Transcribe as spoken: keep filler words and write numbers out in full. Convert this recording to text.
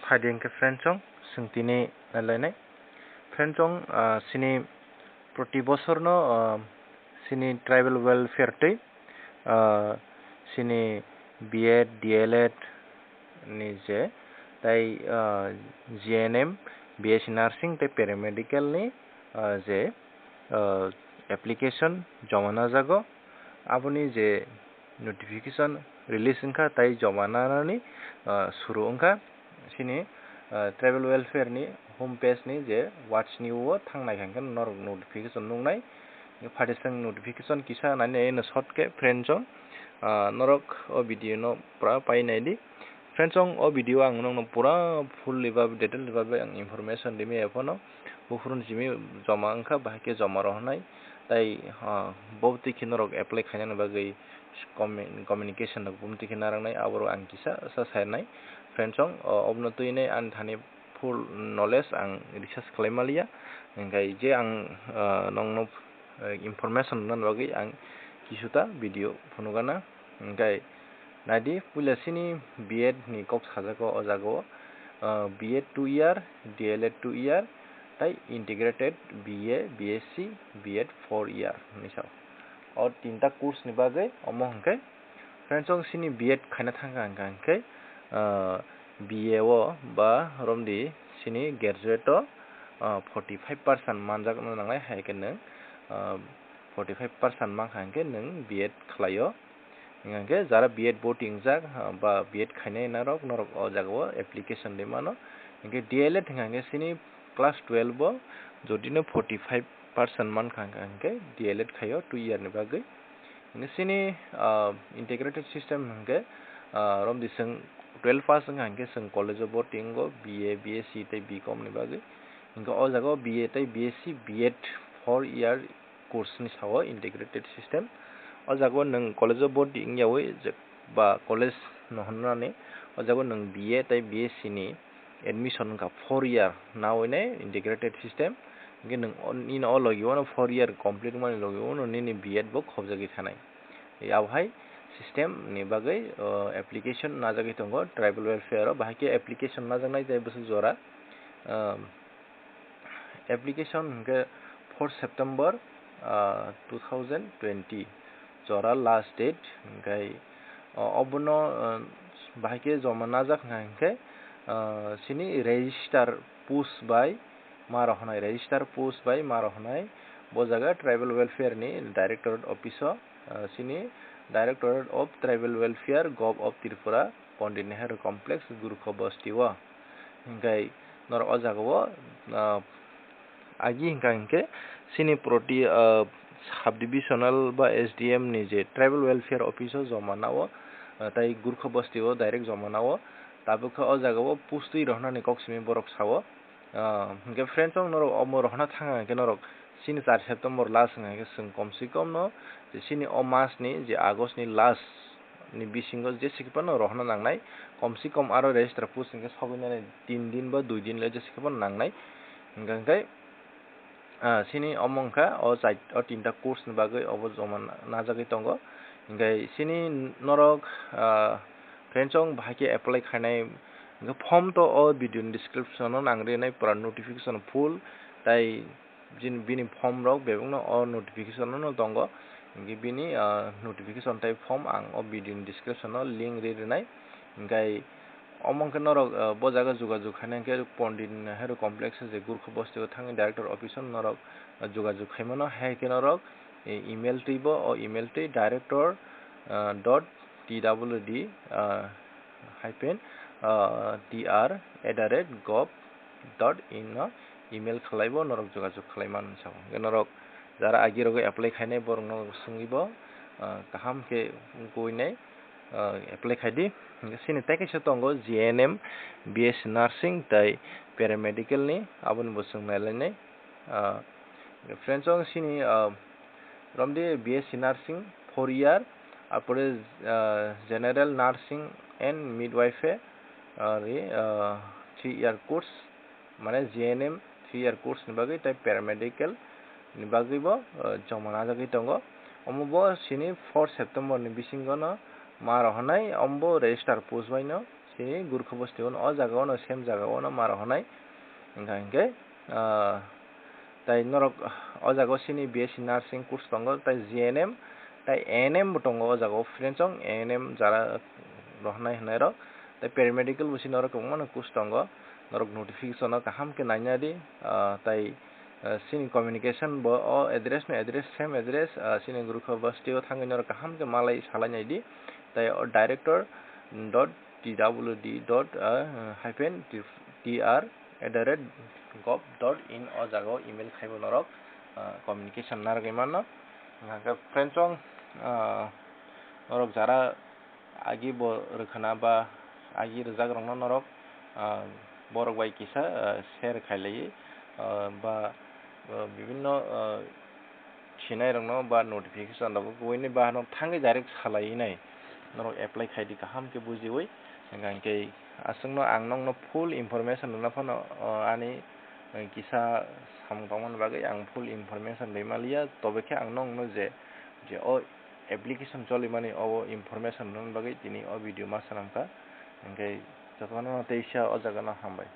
Phaidi hwnkhe friend chong, chwng tini nailainai. Friend chong, ah, chini proti bosorno, ah, chini tribal welfare twi, ah, chini B Ed, D L Ed ni je, tai, ah, G N M, B S C nursing tei paramedical ni, ah, je, ah, application joma najago. Aboni je notification release wngkha, tai joma nanani, ah, suru wngkha. Chini, ah, tribal welfare ni home page ni je watch new o thang nai kha hwnkhe norok notification nuknai. Phaidi chwng notification kisa nai nai no short khe friend chong, ah, norok o video no pura pai nai di. Friend chong, o video ang nokno pura full ni bagwi, detail ni bagwi ang information rimi ya phano. Buphuru ni simi joma wngkha, bahai khe joma rohornai. Tai, ah, bo twi khe norok apply khainani bagwi commu-, communication rok bumtwi khe narwknai, aborok ang kisa sa sainai. Friend chong, o, obwno twi nai ani thani full knowledge ang research khlai maliya. Hwnkhe je ang, ah, nokno, eh, information rwnani bagwi ang kisuta video phunukgana. Hwnkhe naidi, puila chini B Ed ni kok sajako o jagao, ah, B Ed two year, D L Ed two year, tai integrated B A, B S C, B Ed four year hinwi sao. O tinta course ni bagwi omo hwnkhe, friend chong, chini B Ed khaina thangkha hwnkha hwnkhe, ah, B A o ba romdi chini graduate o, ah, forty five percent manjakna nangnai, hai khe nwng, ah, forty five percent mankha hwnkhe nwng B Ed khlaio. Hwnkhe jara B Ed bo tingjak, ah, ba B Ed khainai norok, norok o jagao application rwi mano. Hwnkhe D L Ed hwnkha hwnkhe chini class twelve o jodi no forty five percent mankha hwnkha hwnkhe D L Ed khaio two year ni bagwi. Hwnkhe chini, ah, integrated system hwnkhe, ah, romdi chwng twelve pass wngkha hwnkhe chwng college o bo tingo B A, B S C tei B Com ni bagwi. Hwnkhe o jagao B A tei B S C, B Ed four year course ni sao integrated system. O jagao nwng college o bo tingyawi je, ba college no hwnmani, o jagao nwng B A tei B S C ni admission wngkha four year nawi nai integrated system. Hwnkhe nwng o, nini o logi o no four year complete wngmani logi o no nini B Ed bo khobjagwi thanai. Abohai system ni bagwi, o, application najagwi tongo tribal welfare o, bahai khe application najaknai tei bwswk jora, um, application hwnkhe four September, ah, two thousand twenty jora last date. Hwnkhe, o, obono, ah, bahai khe joma najak hwnkha hwnkhe, ah, chini register post bai ma rohornai, register post bai ma rohornai bo jaga tribal welfare ni directorate office o, ah, chini Directorate of Tribal Welfare, Gov of Tripura, Pandit Nehru Complex, Gurkha Basti o. Hwnkhe norok o jagao, ah, agi hwnkha hwnkhe chini proti, ah, subdivisional ba S D M ni je tribal welfare office o joma nao, ah, tai Gurkha Basti o direct joma nao. Tabuk khe o jagao post twi rohornani kok simi borok sao. Ah, hwnkhe friends, chong norok omo rohorna thang hwnkhe norok chini char September last wngkha hwnkhe chwng kom se kom no je chini o mas ni je August ni last ni bisingo jesa khe phano rohorna nangnai, kom se kom aro register post hwnkhe sogwi nani tin din ba dui din le jesa khe phano nangnai. Hwnkha hwnkhe, ah, chini omo wngkha o chai-, o tinta course ni bagwi obo joma na-, najagwi tongo. Hwnkhe chini norok, ah, friends, chong bahai khe apply khainai hwnkhe form to o video ni description o nang rinai pura notification full, tai jin-, bini form rok bebakno o notification o no tongo. Hwnkhe bini, ah, notification tai form ang o video ni description o link ri rinai. Hwnkhe omo wngkhe norok, ah, bo jaga jogajog khaina hwnkhe Pandit Nehru Complex je Gurkha Basti o thangwi director office o norok, ah, jogajog khaimano, hai khe norok, eh, email twibo, o email twi director, ah, dot T W D, ah, hyphen, ah, T R at the rate gov dot in no email khlaibo norok jogajog khlai mano sao. Hwnkhe norok jara agi rogo apply khainai borok no swngwi bo, ah, kaham khe wngkui nai, ah, apply khai di. Hwnkhe chini tei kaisa tongo G N M, B S C nursing tei paramedical ni, aboni bo chwng nailainai. Ah, friends, chong chini, ah, romdi B S C nursing four year, apore, ah, general nursing and midwife, ah, ri, ah, three year course, mane G N M three year course ni bagwi tei paramedical ni bagwi bo, ah, joma najagwi tongo. Omo bo chini four September ni bisingo no ma rohornai, omo bo register post bai no Chini Gurkha bosti o, o jaga o no same jaga o no ma rohornai. Hingkha hinkhe, ah, tai norok o jaga o chini B S C nursing course tongo, tai G N M, tai A N M bo tongo o jaga o, friends, chong A N M jara rohornai hwnwi rok, tai paramedical bo chini norok kwbangma no course tongo, norok notification no kaham khe naina di, ah, tai, ah, chini communication bo o address no address, same address, ah, chini Gurkha bosti o thangwi norok kaham khe malai salai nai di, tai o director dot T W D dot, ah, hyphen T R at the rate gov dot in o jaga o email khaibo norok, ah, communication narwgwi mano. Hingkha khe friends, chong, ah, norok jara agi bo rwkhana ba agi rwjak rokno norok, ah, borok bai kisa, ah, share khailaiwi, ah, ba, ah, bibinno, ah, sinai rokno ba notification rok buini bahano thangwi direct salai nai norok apply khai di kaham khe bujiwi. Hingkha hinkhe aswkno ang nokno full information rwna phano, ah, ani, ah, kisa samung tongmani bagwi ang full information rwi manliya, tobe khe ang nokno je, je o application cholimani o information rwna bagwi tini o video ma swnamkha. Hinkhe jotono teisa o jaga no hambai.